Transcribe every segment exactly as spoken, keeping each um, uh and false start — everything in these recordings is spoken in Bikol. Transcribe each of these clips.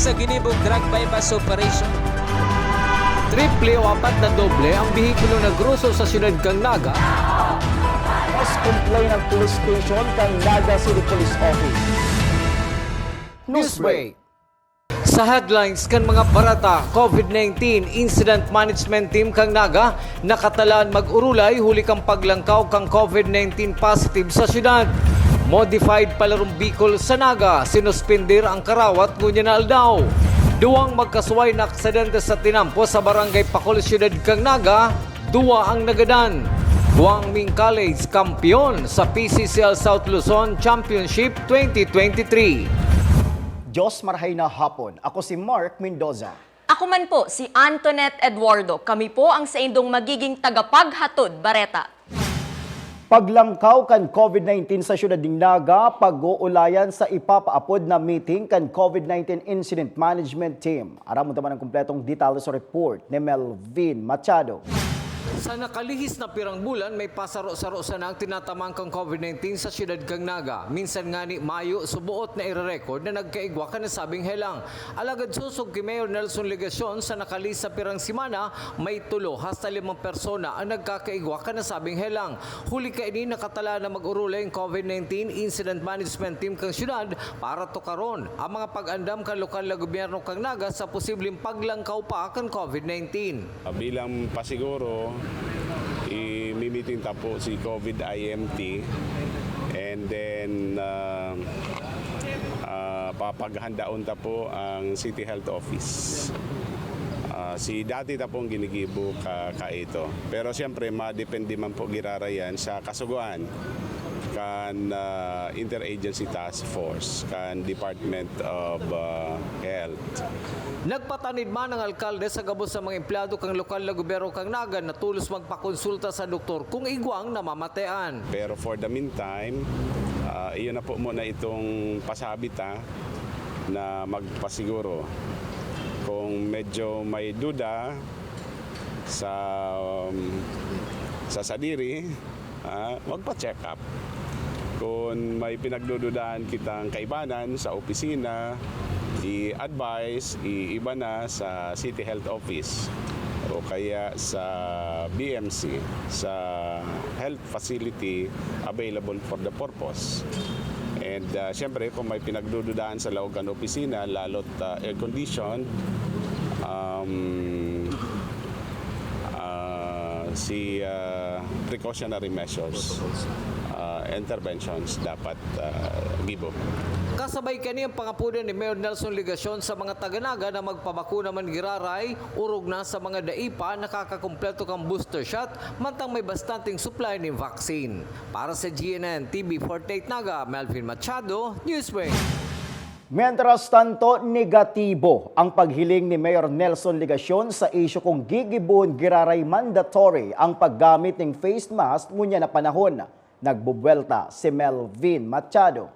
Sa ginibong drug buy-bust operation. Triple o apat na doble ang behikulo na groso sa siyudad kan Naga. Mas complain ang police station kan Naga City Police Office. Newsbreak. Sa headlines kan mga bareta, COVID nineteen Incident Management Team kan Naga nakatalaan mag-urulay huli kan paglangkaw kan COVID nineteen positive sa syudad. Modified Palarong Bicol sa Naga, sinuspender ang karawat ngunyan na aldaw. Duwang magkasuway na aksidente sa tinampo sa Barangay Pacol, Syudad kan Naga, duwa ang nagadan. Guangming College kampeon sa P C C L South Luzon Championship twenty twenty-three. Diyos marhay na hapon. Ako si Mark Mendoza. Ako man po, si Antoinette Eduardo. Kami po ang saindong magiging tagapaghatod bareta. Paglangkaw kan COVID nineteen sa siyudad nin Naga, pag-uulayan sa ipapaapod na meeting kan COVID nineteen Incident Management Team. Aramon ta man ang kumpletong detalye sa report ni Melvin Machado. Sa nakalihis na pirang bulan, may pasaro-saro sana ang tinatamaan kan COVID nineteen sa siyudad kan Naga. Minsan ngani mayo suboot na ire-record na nagkaigwa kan nasabing helang. Alagad sosog ki Mayor Nelson Legacion, sa nakalihis na pirang semana, may tulo hasta limang persona ang nagkakaigwa kan nasabing helang. Huli kaini, nakatalaan na mag-urulay an COVID nineteen Incident Management Team kan syudad para tukaron ang mga pag-andam kan lokal na gobyerno kan Naga sa posibleng paglangkaw pa kan COVID nineteen. Bilang pasiguro, i-meeting ta po si COVID I M T, and then, ah, ah, papaghandaon ta po ang City Health Office. Ah, si dati ta pong ginigibo ka, kaito. Pero siyempre, madepende man po giraray yan sa kasugoan kan, ah, Interagency Task Force, kan Department of, ah, Health. Nagpatanid man ang alkalde sa gabos na mga empleyado kan lokal na gobyerno kan Naga na tolos magpakonsulta sa doktor kung igwang namamatean. Pero for the meantime, ah, iyon na po muna itong pasabi ta na magpasiguro. Kung medyo may duda sa, um, sa sadiri, ah, magpa-check up. Kung may pinagdududahan kitang kaibanan sa opisina, i-advise, iiba na sa City Health Office o kaya sa B M C, sa health facility available for the purpose. And, ah, siyempre, kung may pinagdududahan sa laog kan opisina, lalo't, ah, air-conditioned, um, ah, si, ah, precautionary measures, ah, interventions dapat, ah, gibo. Kasabay kani ang pangapodan ni Mayor Nelson Legacion sa mga taga-Naga na magpabakuna man giraray, orog na sa mga dai pa nakakakumpleto kan booster shot, mantang may bastanteng supply nin vaccine. Para sa G N N T V forty-eight Naga, Melvin Machado, Newsbreak. Mientras tanto, negatibo ang paghiling ni Mayor Nelson Legacion sa isyu kung gigibon giraray mandatory ang paggamit ning face mask ngunyan na panahon. Nagbubuwelta si Melvin Machado.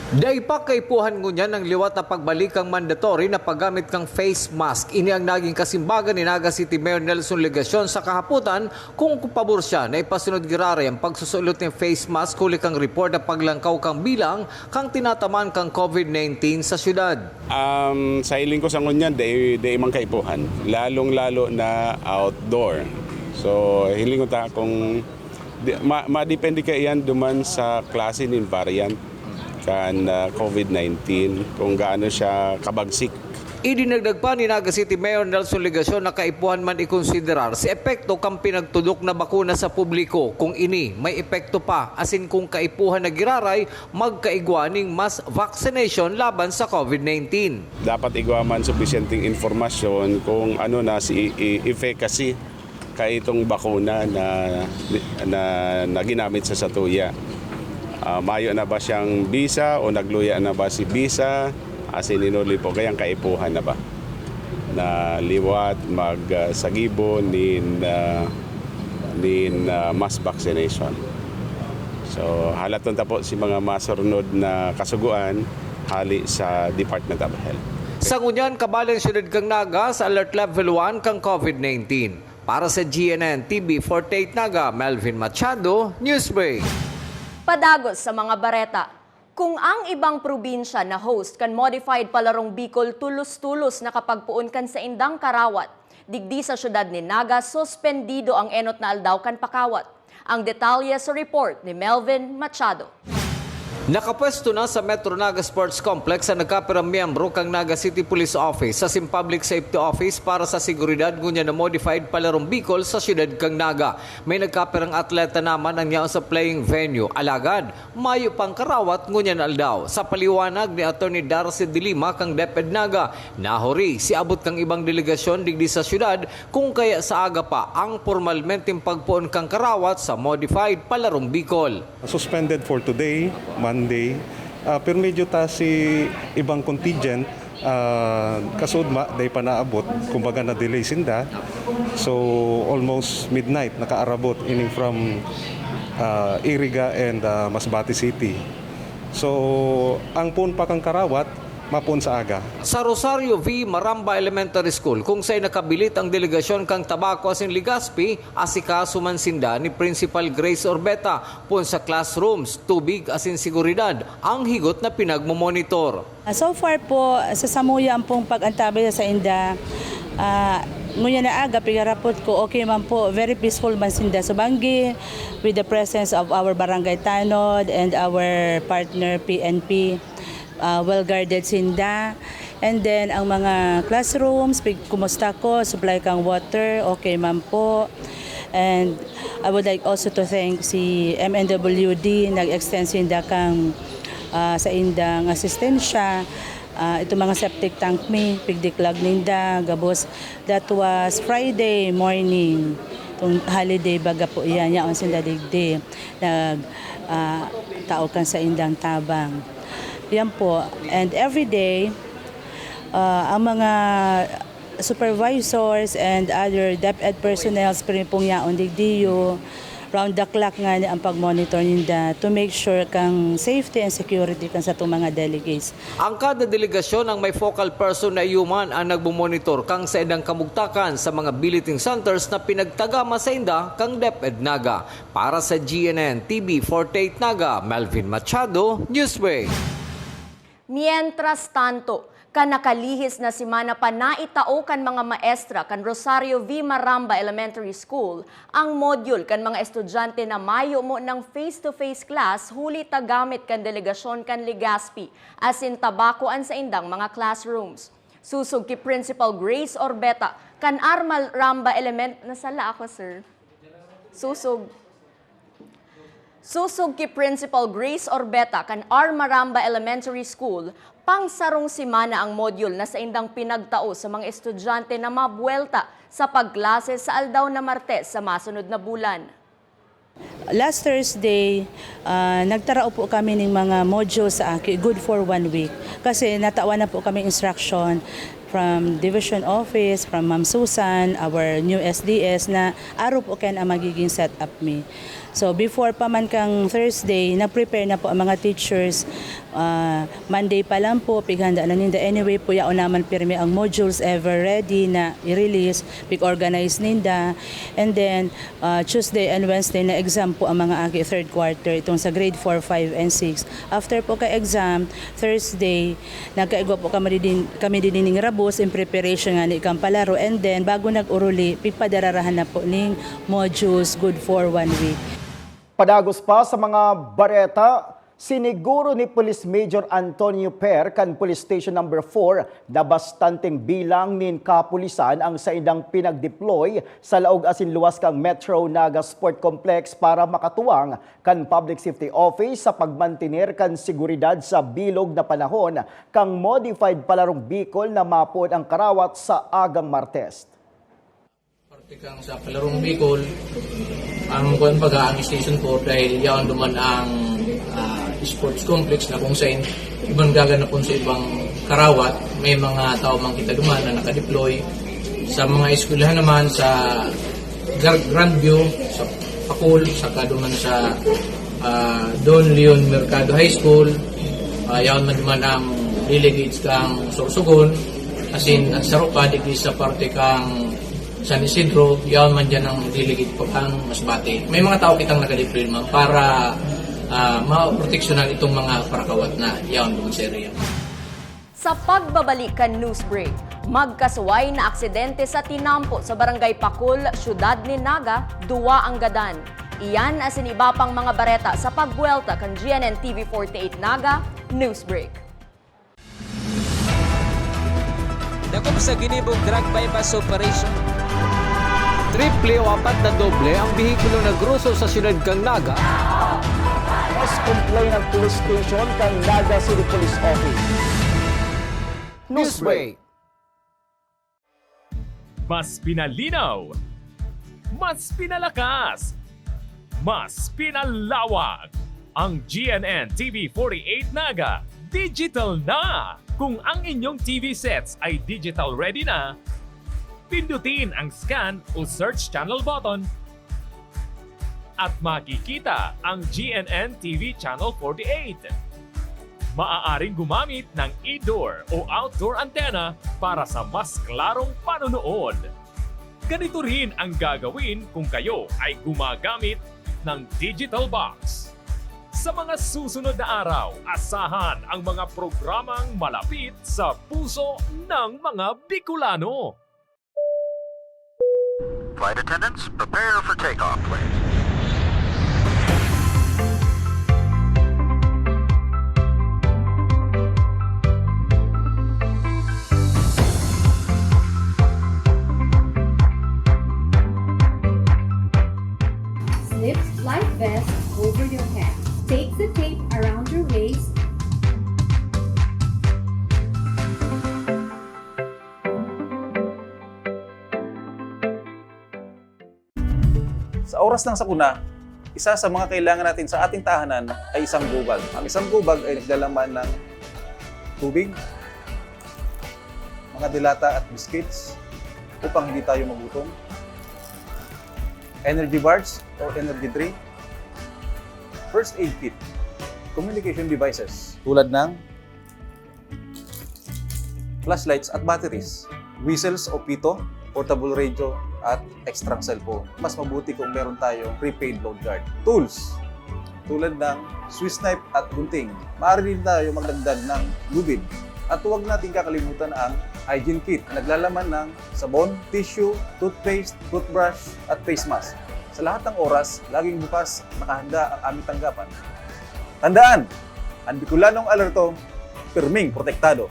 Dai pa kaipuhan ngunyan ang liwat na pagbalik kan mandatory na paggamit kan face mask. Ini ang nagin kasimbagan ni Naga City Mayor Nelson Legacion sa kahapotan kung pabor siya na ipasunod giraray ang pagsusulot nin face mask huli kan report na paglangkaw kan bilang kan tinatamaan kan COVID nineteen sa syudad. Um, sa hiling ko sa ngunyan, dai, dai man kaipuhan. Lalong-lalo na outdoor. So, hiling ko ta kung di, ma, madepende kaiyan duman sa klase nin variant kan, ah, COVID nineteen, kung gaano siya kabagsik. Idinagdag pa ni Naga City Mayor Nelson Legacion na kaipuhan man ikonsiderar si epekto kan pinagtudok na bakuna sa publiko, kung ini may epekto pa, asin kung kaipuhan na giraray magkaigwa ning mass vaccination laban sa COVID nineteen. Dapat igwa man sufisyenteng impormasyon kung ano na si i, i, efficacy kaitong bakuna na, na, na ginamit sa satuya. Ah, mayo na ba siyang bisa o nagluya na ba si bisa? Asin inuli po, kayang kaipuhan na ba na liwat mag, ah, sagibo nin, ah, nin, ah, mass vaccination? So, halaton ta po si mga masurnod na kasugoan hali sa Department of Health. Sa ngunyan, kabali ang syudad kan Naga sa Alert Level one kan COVID nineteen. Para sa G N N T V forty-eight Naga, Melvin Machado, Newsbreak. Padagos sa mga bareta. Kung ang ibang probinsya na host kan modified Palarong Bicol tulos-tulos nakapagpoon kan saindang karawat, digdi sa siyudad nin Naga suspendido ang enot na aldaw kan pakawat. Ang detalye sa report ni Melvin Machado. Nakapwesto na sa Metro Naga Sports Complex ang nagkapirang miyembro kan Naga City Police Office asin Public Safety Office para sa seguridad ngunyan na modified Palarong Bicol sa siyudad kan Naga. May nagkapirang atleta na man an yaon sa playing venue, alagad mayo pang karawat ngunyan aldaw. Sa paliwanag ni Attorney Darcy de Lima kan DepEd Naga, nahuri si abot kan ibang delegasyon digdi sa siyudad, kun kaya sa aga pa ang pormalmenteng pagpoon kan karawat sa modified Palarong Bicol. Suspended for today, Monday. Ah, pero medyo ta si ibang contingent, ah, kasudma, dai pa naabot, kumbaga na-delay sinda. So, almost midnight, nakaarabot, ining from ah, Iriga and ah, Masbate City. So, ang poon pa kan karawat, mapoon sa aga. Sa Rosario V. Maramba Elementary School, kung saen nakabilit ang delegasyon kan Tabaco asin Legazpi, asikaso man sinda ni Principal Grace Orbeta. Poon sa classrooms, tubig asin seguridad ang higot na pinagmomonitor. Ah, so far po, sa samuya ampong pag-antabay sa sainda, ah, ngunyan na aga, pigarapot ko, okay man po, very peaceful man sinda sa banggi with the presence of our barangay tanod and our partner P N P. Ah, well guarded sinda. And then, ang mga classrooms, pig-, kumusta ko, supply kang water, okay man po. And I would like also to thank si M N W D, nag-extend sinda kang ah, sa indang asistensya. Ah, itong mga septic tank mi, pigdiklag ninda, gabos. That was Friday morning. Itong holiday baga po iyan, yaon sinda digdi. Nag, ah, tao kan sa indang tabang. Yan po. And every day, ah, ang mga supervisors and other DepEd personnel, pwede pong yaon digdiyo. Round the clock ngani ang pag-monitor ninda to make sure kang safety and security kan satong mga delegates. Ang kada delegasyon ang may focal person na iyo man ang nagmomonitor kang saindang kamugtakan sa mga billeting centers na pinagtagama sainda kang DepEd Naga. Para sa G N N T V forty-eight Naga, Melvin Machado, Newsway. Mientras tanto, kan nakalihis na semana pa naitao kan mga maestra kan Rosario V. Maramba Elementary School ang module kan mga estudyante na mayo mo ng face-to-face class huli ta gamit kan delegasyon kan Legazpi asin Tabaco an saindang mga classrooms. Susog ki Principal Grace Orbeta kan Armal Ramba Element, nasala ako, sir. Susog. Susog ki Principal Grace Orbeta kan Armaramba Elementary School, pang sarong semana ang module na saindang pinagtao sa mga estudyante na mabuwelta sa pagklase sa aldaw na Martes sa masunod na bulan. Last Thursday, ah, nagtarao po kami ng mga modules sa aki, good for one week. Kasi natawan na po kami instruction from Division Office, from Ma'am Susan, our new S D S, na araw po kayan ang magiging setup mi. So, before pa man kang Thursday, nag-prepare na po ang mga teachers. Ah, Monday pa lang po, pighanda na ninda. Anyway po, yaon naman pirmi ang modules ever ready na i-release, pig-organize ninda. And then, ah, Tuesday and Wednesday na exam po ang mga aki third quarter, itong sa grade four, five, and six. After po ka exam, Thursday, nagkaigwa po kami din, kami din ning rabos in preparation nga ni Kampalaro. And then, bago nag-uruli, pigpadararahan na po ning modules good for one week. Padagos pa sa mga bareta, siniguro ni Police Major Antonio Per kan Police Station Number four na bastanteng bilang nin kapulisan ang saindang pinag-deploy sa laog asin luwas kan Metro Naga Sport Complex para makatuwang kan Public Safety Office sa pagmantener kan seguridad sa bilog na panahon kan modified Palarong Bicol na mapoon ang karawat sa agang Martes. Parte kang sa Palarong Bicol, ang kuwan baga, ang Station four, dahil yaon duman ang, ah, sports complex na kung saan iban gaganapon sa ibang karawat, may mga tao man kita duman na nakadeploy. Sa mga eskwelahan naman, sa Gar-, Grandview, sa Pacol, saka duman sa, ah, Don Leon Mercado High School, ah, yaon man duman ang delegates kang Sorsogon, asin, ah, saro pa, digdi sa parte kang San Isidro, yaon man dyan ang delegate po ang Masbate. May mga tao kitang nakadeploy naman para Ah, maproteksyonan itong mga parakawat na yaon doon sa area. Sa pagbabalik kan news break, magkasuway na aksidente sa tinampo sa Barangay Pakul, Siyudad nin Naga, duwa ang gadan. Iyan asin iba pang mga bareta sa pagbuwelta kan G N N T V forty-eight Naga News Break. Dakop sa ginibong drug buy-bust operation. Triple o apat na doble ang behikulo na groso sa siyudad kan Naga. Mas complain ang police station kan Naga City Police Office. Newsbreak. Mas pinalinaw, mas pinalakas, mas pinalawak. Ang G N N T V forty-eight Naga digital na! Kung ang inyong T V sets ay digital ready na, pindutin ang scan o search channel button at makikita ang G N N T V Channel forty-eight. Maaaring gumamit ng indoor o outdoor antenna para sa mas klarong panonood. Ganito rin ang gagawin kung kayo ay gumagamit ng digital box. Sa mga susunod na araw, asahan ang mga programang malapit sa puso ng mga Bicolano. Flight attendants, prepare for takeoff, please. Slip life vest over your head. Take the tape around your waist. Sa oras ng sakuna, isa sa mga kailangan natin sa ating tahanan ay isang gobag. Ang isang gobag ay naglalaman ng tubig, mga dilata at biscuits upang hindi tayo magutom, energy bars or energy drink, first aid kit, communication devices tulad ng flashlights at batteries, whistles o pito, portable radio, at extrang cellphone. Mas mabuti kung meron tayong prepaid load guard. Tools, tulad ng Swiss knife at gunting. Maaari din tayo magdagdag ng lubid. At huwag natin kakalimutan ang hygiene kit na naglalaman ng sabon, tissue, toothpaste, toothbrush, at face mask. Sa lahat ng oras, laging bukas, nakahanda ang aming tanggapan. Tandaan, ang Bicolanong alerto, pirming protektado.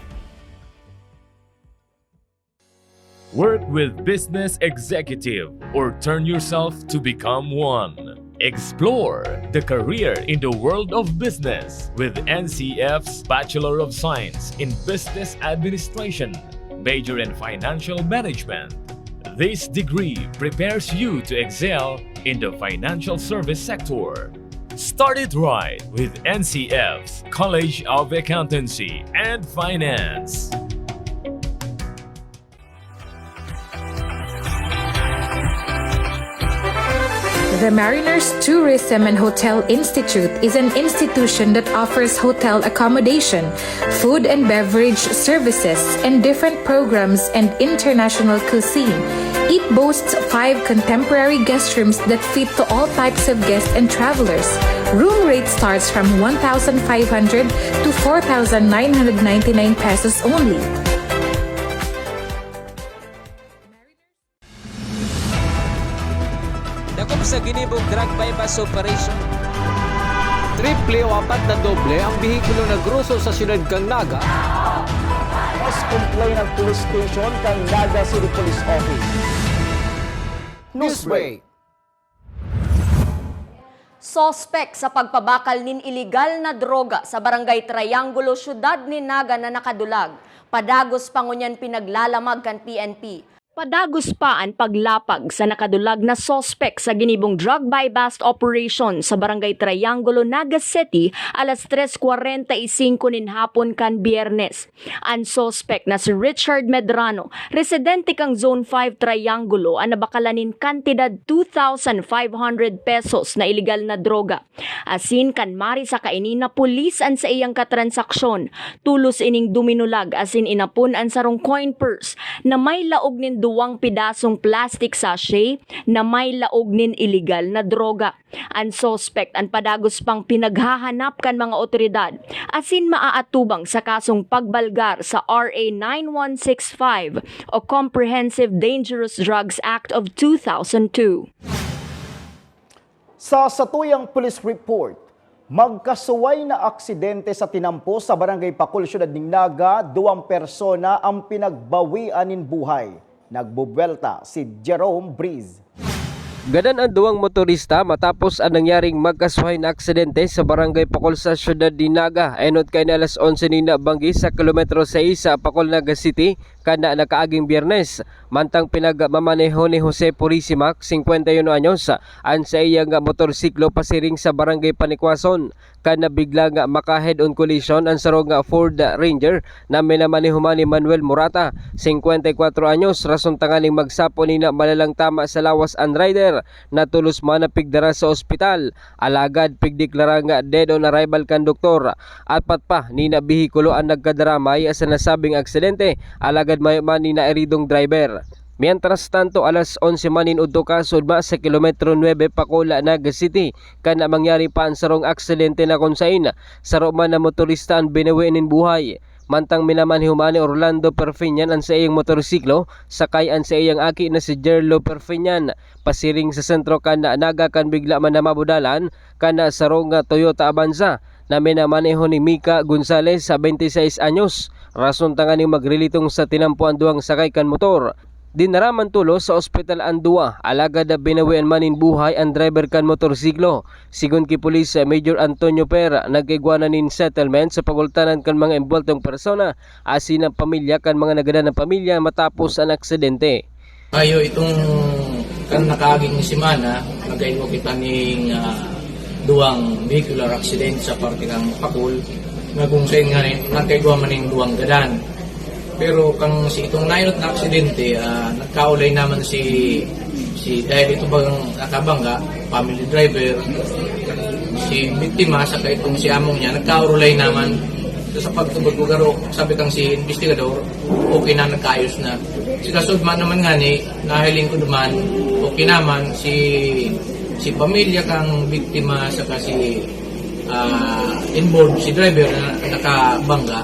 Work with Business Executive or turn yourself to become one. Explore the career in the world of business with N C F's Bachelor of Science in Business Administration, major in Financial Management. This degree prepares you to excel in the financial service sector. Start it right with N C F's College of Accountancy and Finance. The Mariners Tourism and Hotel Institute is an institution that offers hotel accommodation, food and beverage services, and different programs and international cuisine. It boasts five contemporary guest rooms that fit to all types of guests and travelers. Room rate starts from one thousand five hundred to four thousand nine hundred ninety-nine pesos only. Dakop sa ginibong drug buy-bust operation. Triple o apat na doble ang behikulo na groso sa siyudad kan Naga. Mas complain ang police station kan Naga City Police Office. Newsbreak. Sospek sa pagpabakal nin iligal na droga sa Barangay Triangulo, Siyudad nin Naga na nakadulag. Padagos pa ngunyan pinaglalamag kan P N P. Padagos pa an paglapag sa nakadulag na sospek sa ginibong drug buy-bust operation sa Barangay Triangulo, Naga City, alas tres kwarenta y singko nin hapon kan Biyernes. An sospek na si Richard Medrano, residente kan Zone five Triangulo, an nabakalan nin kantidad two thousand five hundred pesos na iligal na droga. Asin kan marisa kaini na pulis an saiyang katransaksyon, tolos ining duminulag asin inapon an sarong coin purse na may laog nin duwang pidasong plastic sachet na may laog nin iligal na droga. An suspect an padagos pang pinaghahanap kan mga otoridad, asin maaatubang sa kasong pagbalgar sa R A nine one six five o Comprehensive Dangerous Drugs Act of two thousand two. Sa satuyang police report, magkasuway na aksidente sa tinampo sa Barangay Pacol, Syudad nin Naga, duwang persona ang pinagbawian nin buhay. Nagbubuwelta si Jerome Breeze. Gadan an duwang motorista matapos an nangyaring magkasuhay na aksidente sa Barangay Pacol sa Syudad nin Naga, enot kaini alas onse nin banggi sa kilometro sais sa Pacol, Naga City, kan nakaaging Biyernes. Mantang pinagmamaneho ni Jose Purisima, singkwenta y uno anyos, an saiyang motorsiklo pasiring sa Barangay Panikwason, kan nabiglang maka-head-on collision an sarong Ford Ranger na minamaneho man ni Manuel Morata, singkwenta y kwatro anyos, rason tanganing magsapo nin malalang tama sa lawas an rider, na tolos man na pigdara sa ospital. Alagad pigdeklarang dead on arrival kan doktor. Apat pa nin bihikulo an nagkadaramay sa nasabing aksidente, alagad mayo man nin nairidong driver. Mientras tanto, alas onse man nin udto kasudma sa kilometro nuebe, Pacol, Naga City, kan mangyari pa an sarong aksidente na kun sain saro man na motorista an binawi nin buhay. Mantang minamaneho man ni Orlando Perfiñan an saiyang motorsiklo, sakay an saiyang aki na si Jerlo Perfiñan, pasiring sa sentro kan Naga kan bigla man na mabudalan kan sarong Toyota Avanza na minamaneho ni Mika Gonzalez, sa bente y seis anyos, rason tanganing magrelitong sa tinampo an duwang sakay kan motor. Dinara man tolos sa ospital an duwa, alagad binawian man nin buhay an driver kan motorsiklo. Sigon ki Police Major Antonio Per, nagkaigwa na nin settlement sa pagultanan kan mga embweltong persona asin an pamilya kan mga nagadan na pamilya matapos an aksidente. Ayo, itong kan nakaaging semana, nagkaigwa kita ning, ah, duwang vehicular accident sa parte kan Pacol, na kung sain nga ni-, nagkaigwa man ning duwang gadan. Pero kan si itong nainot na aksidente, ah, nagkaulay naman si, si, dahil ito bagang nakabangga, family driver, si biktima, saka itong si among niya, nagkaurulay naman. So, sa pagtubod ko, garo, sabi kan si investigador, okay na, nagkaayos na. Si kasudma naman nga ni, nahiling ko naman, okay naman, si, si pamilya kang biktima, saka si, ah, involved, si driver na nakabangga.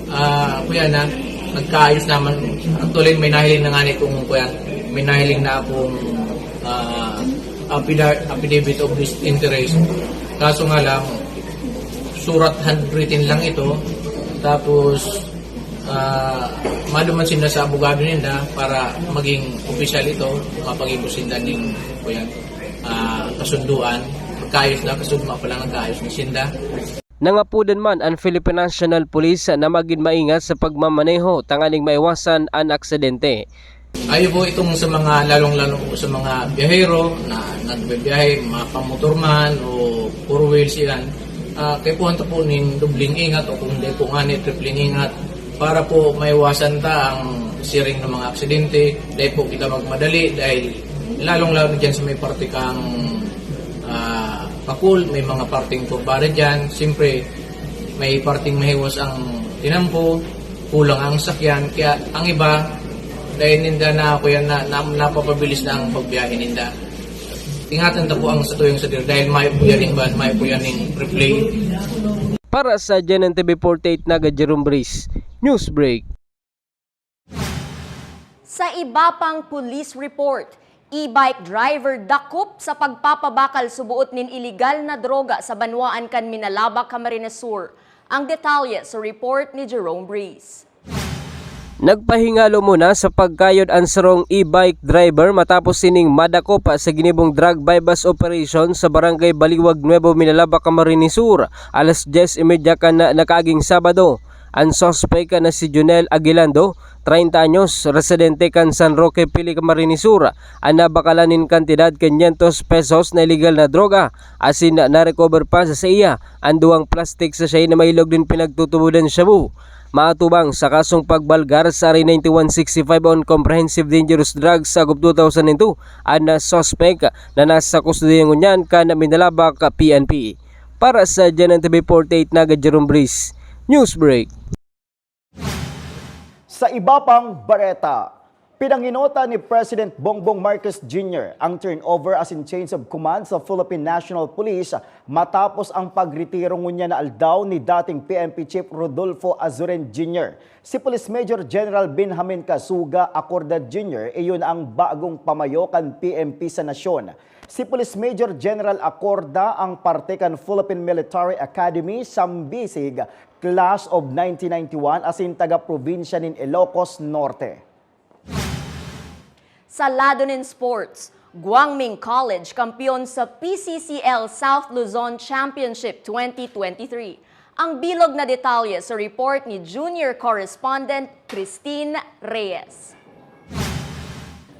Ah, kuya na, nagkaayos naman. Actually, may nahiling na nga ni kung, kuya, may nahiling na akong, ah, affida-, affidavit of disinterest. Kaso nga lang, surat handwritten lang ito. Tapos, ah, maduman sila sa abogado ninda para maging opisyal ito, mapag-ibos sinda ning, kuya, ah, kasunduan. Nagkaayos na, kasudma pa lang nagkaayos na sinda. Nangapodan man an Philippine National Police na magin maingat sa pagmamaneho tanganing maiwasan an aksidente. Ayo po itong sa mga, lalong-lalo po sa mga biyahero na nagbibiyahe, mapamotor man o four wheels yan, ah, kaipuhan ta po nin dobleng ingat o kung di po nga ni tripling ingat para po maiwasan ta ang siring ng mga aksidente. Dahil po kita magmadali dahil lalong-lalo dyan sa may parte kang, ah, Pacol, may mga parteng kurba rin dyan. Siyempre, may parteng mahiwas ang tinampo, kulang ang sakyan. Kaya ang iba, dahil ninda na, kuya, na, na, napapabilis na ang pagbiyahe ninda. Ingatan ta po ang sa tuyong sa diri dahil may po yan iba, may po yan yung replay. Para sa G N N T V forty-eight Naga, Jerome Breeze, Newsbreak. Sa iba pang police report, e-bike driver dakop sa pagpapabakal suboot nin iligal na droga sa banwaan kan Minalabac, Camarines Sur. Ang detalye sa report ni Jerome Breeze. Nagpahingalo muna sa pagkayod an sarong e-bike driver matapos sining madakop sa ginibong drug buy-bust operation sa Barangay Baliwag Nuevo, Minalabac, Camarines Sur, alas dyes y media kan nakaaging Sabado. An suspek na si Junel Aguilando, treinta anyos, residente kan San Roque, Pili, Camarines Sur, an nabakalan nin kantidad quinientos pesos na iligal na droga, asin na-recover pa sa saiya an duwang plastic sachet na mailog nin pinagtutubodan shabu. Maatubang sa kasong pagbalgar sa R A ninety-one sixty-five on Comprehensive Dangerous Drugs sa Agob two thousand and two an suspek na nasa kustodiya ngunyan kan Minalabac P N P. Para sa G N N T V forty-eight Naga, Jerome Breeze, Newsbreak. Sa iba pang bareta, Pinanginota ni President Bongbong Marcos Junior ang turnover asin change of command sa Philippine National Police matapos ang pagretiro ngunyan na aldaw ni dating P N P Chief Rodolfo Azurin Junior. Si Police Major General Benjamin Casuga Acorda Junior iyon ang bagong pamayo kan P N P sa nasyon. Si Police Major General Acorda ang parte kan Philippine Military Academy, Sambisig, Class of nineteen ninety-one, asin taga-probinsya nin Ilocos Norte. Sa lado nin sports, Guangming College kampiyon sa P C C L South Luzon Championship twenty twenty-three. Ang bilog na detalye sa report ni junior correspondent Christine Reyes.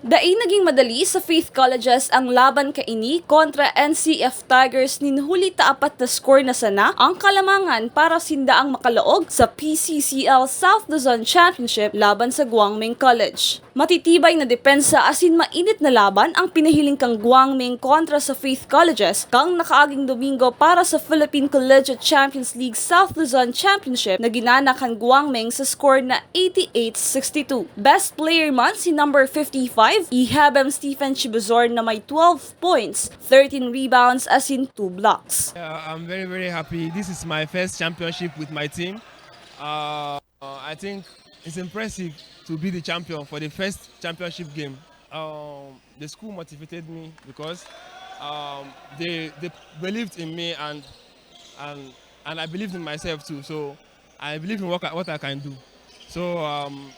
Dai naging madali sa Faith Colleges ang laban kaini kontra N C F Tigers nin huli ta apat na score na sana ang kalamangan para sinda ang makalaog sa P C C L South Luzon Championship laban sa Guangming College. Matitibay na depensa asin mainit na laban ang pinahiling kan Guangming kontra sa Faith Colleges kan nakaaging Domingo para sa Philippine Collegiate Champions League South Luzon Championship na ginana kan Guangming sa score na eighty-eight sixty-two. Best player man si number fifty-five, Ihabem Stephen Chibuzor na may twelve points, thirteen rebounds asin two blocks. Uh, I'm very, very happy. This is my first championship with my team. Uh, I think it's impressive to be the champion for the first championship game. Um, the school motivated me because um, they, they believed in me and, and, and I believed in myself too. So I believe in what I, what I can do. So um,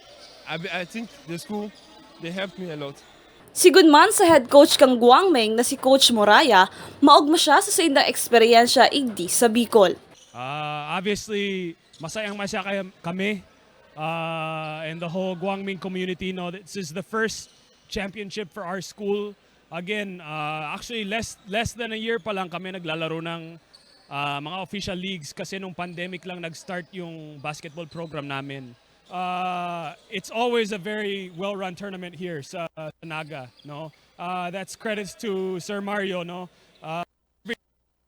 I, be- I think the school, they helped me a lot. Sigun man sa head coach kan Guangming na si Coach Moraya, maogma siya sa saindang eksperyensya igdi sa Bicol. Uh, obviously, masayang masaya kaya kami uh, and the whole Guangming community. No, this is the first championship for our school. Again, uh, actually less less than a year pa lang kami naglalaro ng uh, mga official leagues kasi nung pandemic lang nag-start yung basketball program namin. Uh, it's always a very well-run tournament here sa, sa Naga, no? Uh, that's credits to Sir Mario, no? Uh,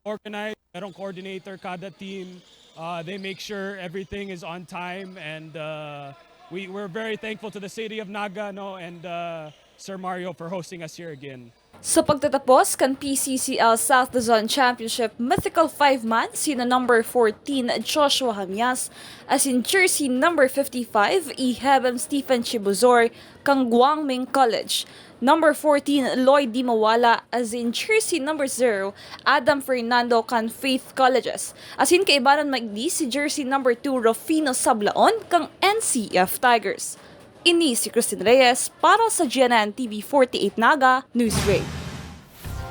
organized, merong coordinator kada team. Uh, they make sure everything is on time and uh, we, we're very thankful to the city of Naga, no, and uh, Sir Mario for hosting us here again. Sa pagtatapos kan P C C L South Luzon Championship, mythical five man sina number fourteen Joshua Hamias asin jersey number fifty-five Ihebem Stephen Chibuzor kan Guangming College, number fourteen Lloyd Di Mawala asin jersey number zero Adam Fernando kan Faith Colleges, asin kaibanan maigdi si jersey number two Rufino Sablaon kan N C F Tigers. Ini si Christine Reyes para sa G N N T V forty-eight Naga Newsbreak.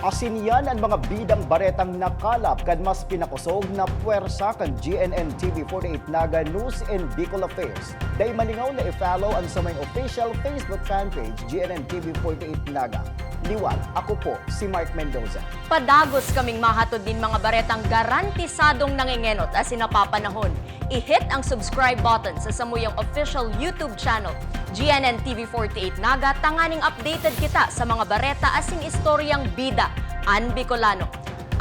Asin yan an mga bidang baretang nakalap kan mas pinakosog na pwersa kan G N N T V forty-eight Naga News and Bicol Affairs. Dai malingaw na i-follow an samong official Facebook fan page, G N N T V forty-eight Naga. Liwat, ako po si Mark Mendoza. Padagos kaming mahatod nin mga baretang garantisadong nangengenot asin napapanahon. I-hit ang subscribe button sa samuyang official YouTube channel, G N N T V forty-eight Naga, tanganing updated kita sa mga bareta asin istoryang bida an Bicolano.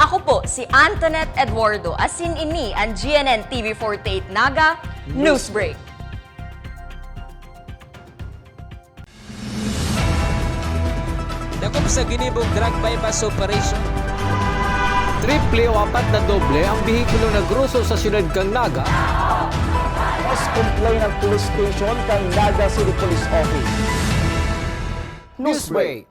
Ako po si Antoinette Eduardo, asin ini an G N N T V forty-eight Naga Newsbreak. Dakop sa ginibong drug buy-bust operation. Triple o apat na doble ang behikulo na groso sa siyudad kan Naga. Mas complain ang police station kan Naga City Police Office. Newsbreak.